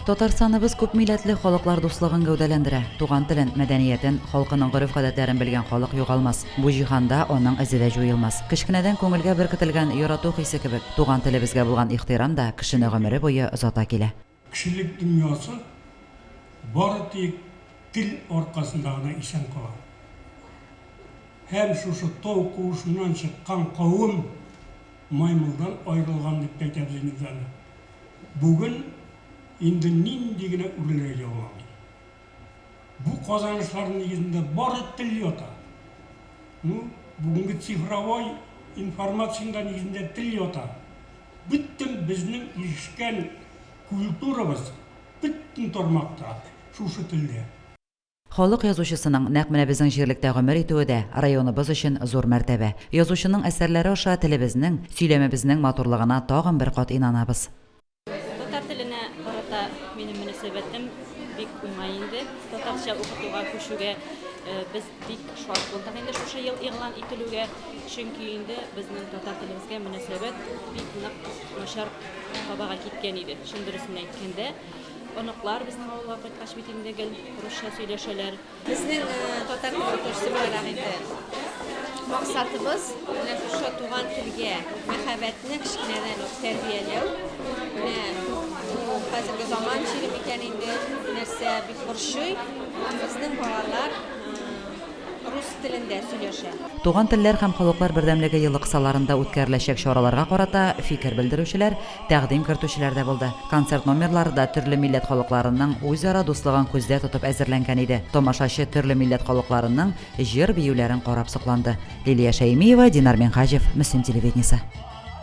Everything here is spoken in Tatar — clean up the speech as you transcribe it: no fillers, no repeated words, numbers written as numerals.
Татарстаныбыз күпмилләтле халыклар дуслыгын гәүдәләндерә. Туган телен, мәдәниятен, халкының гореф-гадәтләрен белгән халык югалмас, бу җиһанда аның эзе дә җуелмас. Кечкенәдән күңелгә беркетелгән ярату хисе кебек, туган телебезгә булган ихтирам да кешене гомере буе озата килә. Кешелек дөньясы бары тик тел аркасында гына исән кала. Һәм шушы тау куышыннан чыккан кавым маймылдан аерылган дип тә әйтәбез инде без аны. Бүген инде нинди генә үрләр яуламый. Бу казанышларның нигезендә бары тел ята. Ну, бүгенге цифровой информациянең дә нигезендә тел ята. Бөтен безнең ирешкән культурабыз бөтен тармакта шушы телдә. Халык язучысының нәкъ менә безнең җирлектә гомер итүе дә районыбыз өчен зур мәртәбә. Язучының әсәрләре аша телебезнең, сөйләмебезнең матурлыгына тагын бер кат инанабыз. Татар теленә карата минем мөнәсәбәтем бик уңай инде. Татарча укытуга күчүгә без бик шат булдык инде шушы ел игълан ителүгә. Чөнки инде безнең татар телебезгә мөнәсәбәт бик нык начар табага киткән иде, чын дөресен әйткәндә. Оныклар безнең авылга кайткач бит инде гел русча сөйләшәләр. Безнең татар теле укытучысы буларак инде максатыбыз менә шушы туган телгә мәхәббәтне кечкенәдән үк тәрбияләү. Менә бу хәзерге заман чире микән инде, нәрсә бик борчый. Безнең балалар рус телендә сөйләшә. Туган телләр һәм халыклар бердәмлеге елы кысаларында үткәреләчәк чараларга карата фикер белдерүчеләр, тәкъдим кертүчеләр дә булды. Концерт номерлары да төрле милләт халыкларының үзара дуслыгын күздә тотып әзерләнгән иде. Тамашачы төрле милләт халыкларының җыр-биюләрен карап сокланды. Лилия Шәймиева, Динар Минһаҗев, Мөслим телевидениесе.